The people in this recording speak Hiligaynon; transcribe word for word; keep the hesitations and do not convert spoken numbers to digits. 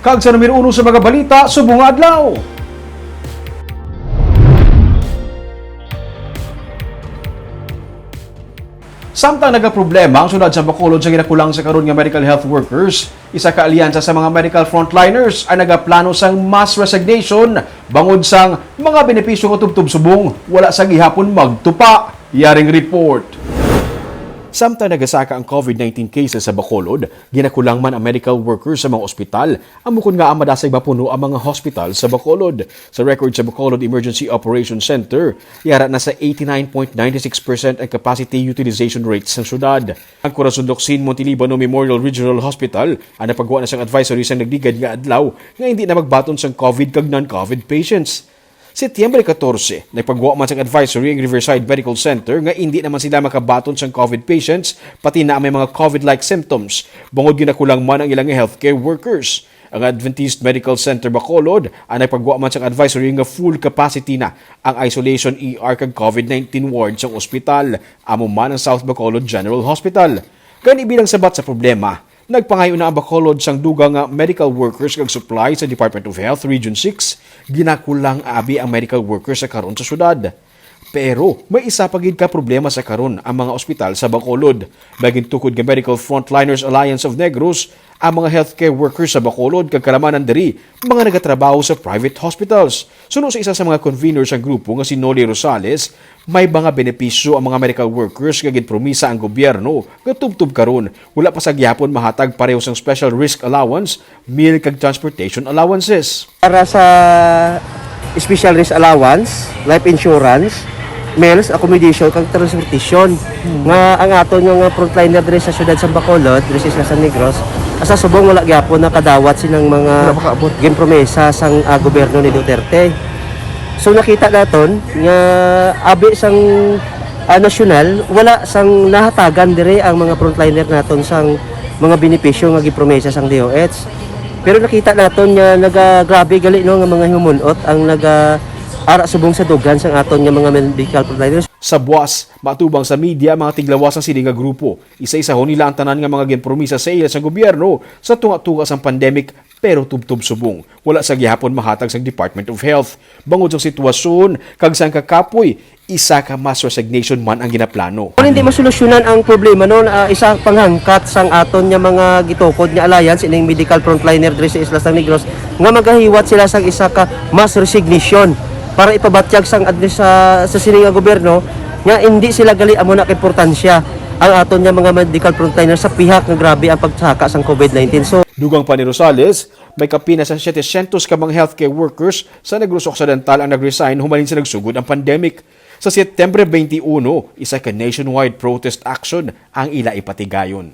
Kag sa numero uno sa mga balita subong nga adlaw. Samtang nagaproblema ang siyudad sa Bacolod sa ginakulang sa karon nga medical health workers, isa ka alyansa sa mga medical frontliners ang nagaplano sang mass resignation bangod sang mga benepisyo nga tubtob subong wala sa gihapon magtupa. Yaring report. Samtang nagasaka ang COVID nineteen cases sa Bacolod, ginakulang man ang medical workers sa mga ospital, amo kon ngaa madasig mapuno ang mga hospital sa Bacolod. Sa record sa Bacolod Emergency Operations Center, yara na sa eighty-nine point nine six percent ang capacity utilization rate sang syudad. Ang Corazon Locsin Montelibano Memorial Regional Hospital ang nagpagwa na sang advisory sang nagligad nga adlaw nga hindi na magbaton sang COVID kag non-COVID patients. Setyembre katorse, nagpagwa man sang advisory ang Riverside Medical Center nga indi naman sila makabaton sang COVID patients, pati na ang may mga COVID-like symptoms, bangod ginakulang man ang ilang healthcare workers. Ang Adventist Medical Center Bacolod ang nagpagwa man sang advisory nga full capacity na ang isolation E R kag COVID nineteen ward sang ospital, amo man ang South Bacolod General Hospital. Gani, bilang sabat sa problema, nagpangayo na ang Bacolod sang dugang nga medical workers kag supply sa Department of Health Region six. Ginakulang abi ang medical workers sa karon sa syudad. Pero may isa pa gid ka problema sa karon ang mga ospital sa Bacolod. May gintukod nga Medical Frontliners Alliance of Negros ang mga healthcare workers sa Bacolod kag kalamanan diri mga nagatrabaho sa private hospitals. Suno sa isa sa mga convener sang grupo nga si Noli Rosales, may mga benepisyo ang mga medical workers nga ginpromisa ang gobyerno nga tubtob karon wala pa sa gihapon mahatag pareho sang special risk allowance, meal kag transportation allowances. Para sa special risk allowance, life insurance, meals, accommodation, kag transportation, nga ang aton nga, nga frontliner diri sa siyudad sa Bacolod, diri sa isla San Negros, sa subong wala gyapon nakadawat sining mga Wala makaabot. Ginpromesa sang, ah, gobyerno ni Duterte. So, nakita naton nga abi sang, ah, nasyonal, wala sang nahatagan diri ang mga frontliner naton sang mga benepisyo nga gipromesa sang D O H. Pero nakita naton nga naga-, grabe gali, no, nga mga himumunot ang naga-, ara subong sa dughan sang aton nga mga medical frontliners. Sa buas, matubang sa media ang mga tiglawas sang sini nga grupo. Isa-isahon nila ang tanan nga mga ginpromisa sa ila sa gobyerno sa tunga-tunga sang pandemic, pero tubtob subong wala sa gihapon mahatag sang Department of Health. Bangod sang sitwasyon kag sang kakapoy, isa ka mass resignation man ang ginaplano. Kung hindi masolusyonan ang problema, no, ah, isa panghangkat sang aton nga mga gitukod nga alliance, ining medical frontliner diri sa Isla San Negros, nga magahiwat sila sang isa ka mass resignation para ipabatyag sang admi-, sa, sa sini nga gobyerno nga hindi sila gali amo na kaimportansya ang aton nga mga medical frontliner sa pihak nga grabe ang pagsaka sang COVID nineteen. So, Dugang pa ni Rosales, may kapin na sa setecientos ka mga healthcare workers sa Negros Occidental ang nag-resign humalin sa nagsugod ang pandemic. Sa Setyembre twenty-one, isa ka nationwide protest action ang ila ipatigayon.